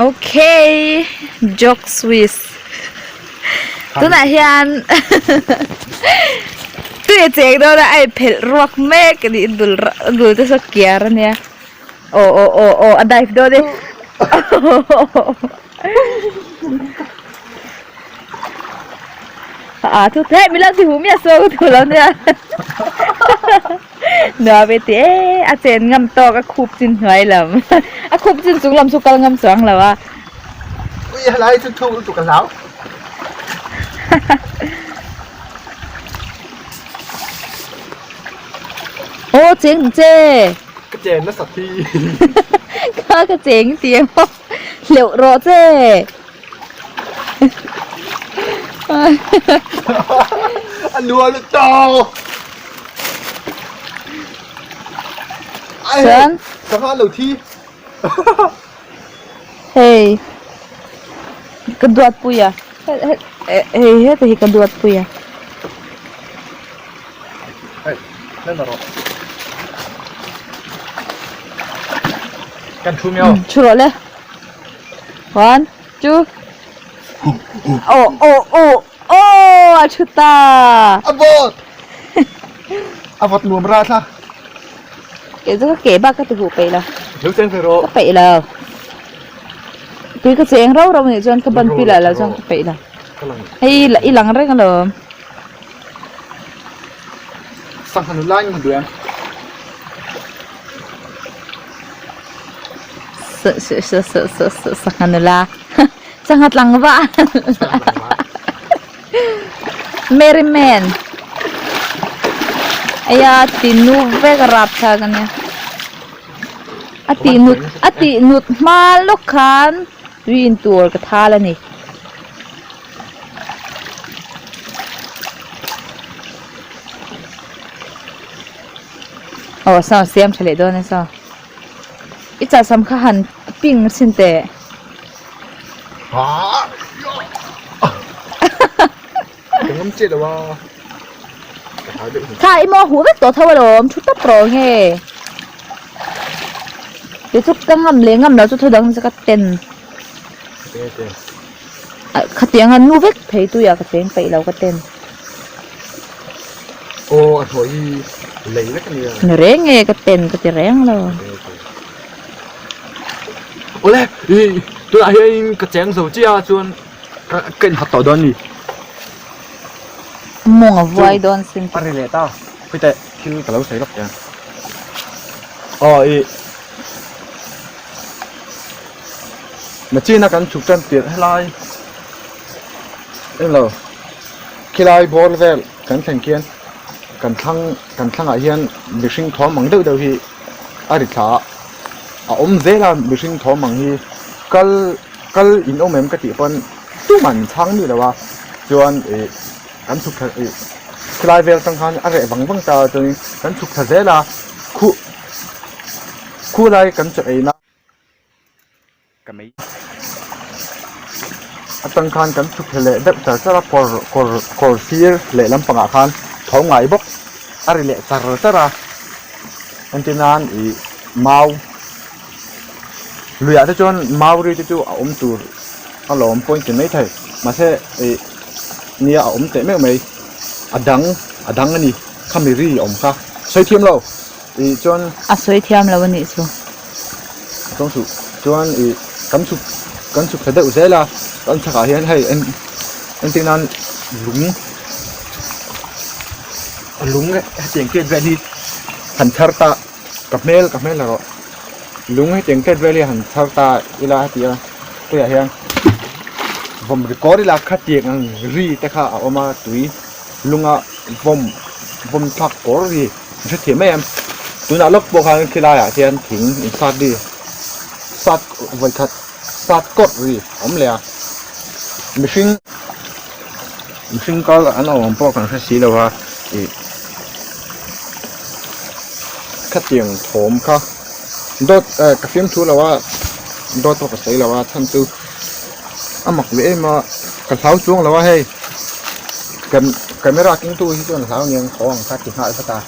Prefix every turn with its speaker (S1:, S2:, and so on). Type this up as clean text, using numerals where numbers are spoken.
S1: Okay, joke swiss. Tunah hian tui a cheng dawn a, a inphelh ruak mek a nih dul dul te saw kiar a nia. Aw aw aw aw a dive dawn e. A thu thei mi lo ti hu miah saw ka duh lo nia. Nuam e ti e a chen ngam tawk a khup chin hnuai lam a khup chin chung lam chu kal ngam chuang lo a.
S2: Ui helai chu thuk lutuk a hlau.
S1: Aw cheng che.
S2: Ka chen nasa thi.
S1: Kha ka cheng ti em aw hleuh rawh che.
S2: A lua lut tawh.
S1: Chuan
S2: Ka nghah lo thi.
S1: Hei ka duat pui a hei heta hi ka duat pui a.
S2: Hei hlen rawh. Kan thu miau.
S1: Thu rawh le. One, two. Oh, oh, oh, oh, a thu ta.
S2: A vawt. A vawt nuam ra thla.
S1: Kei chu ka ke bak ka ti huh peih lo.
S2: Lo cheng ve rawh.
S1: Ka peih lo. Tui ka cheng rau rau nih chuan ka ban pi lah lo chuan ka peih lo. Hei i lang reng alawm.
S2: Sangha nu lai ni duh em?
S1: Sangha nula sangha tlangval Merry man aya ti nu vek a rap thlak ania a tih nut a tih nut hma lawk khan tui in tur ka thal ani. Aw saw siam tha leh dawn a saw i chahsam kha han ping chin teh kha i maw huh vek tawh tho alawm thu tawp rawh nge kei chu ka ngam leh ngam loh chu thudang chu ka ten khatiang a nu vek thei tuiah ka cheng peih lo ka ten.
S2: Aw a hnuai hi lei vek a nia.
S1: Ni reng e ka ten ka ti reng lo.
S2: Awle i tunah hian ka cheng zo chiah a chuan ka ka inhat tawh dawn a ni.
S1: Mawng a vuai dawn sin.
S2: A ri leh ta khawiteh thil ka lo sawi lawk teh ang. Aw i Nachina kan chhuk tan tirh helai englo. Khilai bawr vel kan thlen khian kan thlang kan thlangah hian mihring thawm ang deuh deuh hi a ri thla a a awm zel a mihring thawm ang hi kal kal in awm em ka tih pawn tumah an chhang mi lo a chuan ih kan chhuk thla ih khilai vel atang khan a reh vang vang ta a chuanin kan chhuk thla zel a khuh khulai kan chaw ei na. Ka mei atang khan kan chhuk thla leh deuh char char a kawr kawr kawr sir leh lampangah khan tho ngai bawk a ri leh char char a entir nan ih mau luiah te chuan mau ri te chu a awm tur a lawm pawh in ti mai thei mahse ih nia a awm teh meuh mai a dang a dang a ni khami ri a awm kha sawi thiam lo ih chuan
S1: a sawi thiam lo a nih chu.
S2: Chuan suh chuan ih kan chhuk kan chhuk thla deuh zel a kan chhakah hian hei en entir nan lung lung hetiang chet vel hi han chhar ta ka hmel ka hmel erawh lung hetiang chet vel hi han chhar ta ila heti a tuiah hian vawm record ila khatiang ang ri te kha a awm a tui lunga vawm vawm thlak kawr ri. A hre thiam mai em? Tunah lawk pawh khan khilaiah hian thing in sat ri sat vawikhat sat kawt ri a awm leh a mihring mihring kal an awm pawh kan hre si lo a ih khatiang thawm kha dawt eh ka fiamthu lo a dawt pawh ka sawi lo a chhan chu a mak ve em a ka hlau chuang lo a hei. Camera kengtu hi chuan hlau aniang thaw ang kha ti nghal vat a.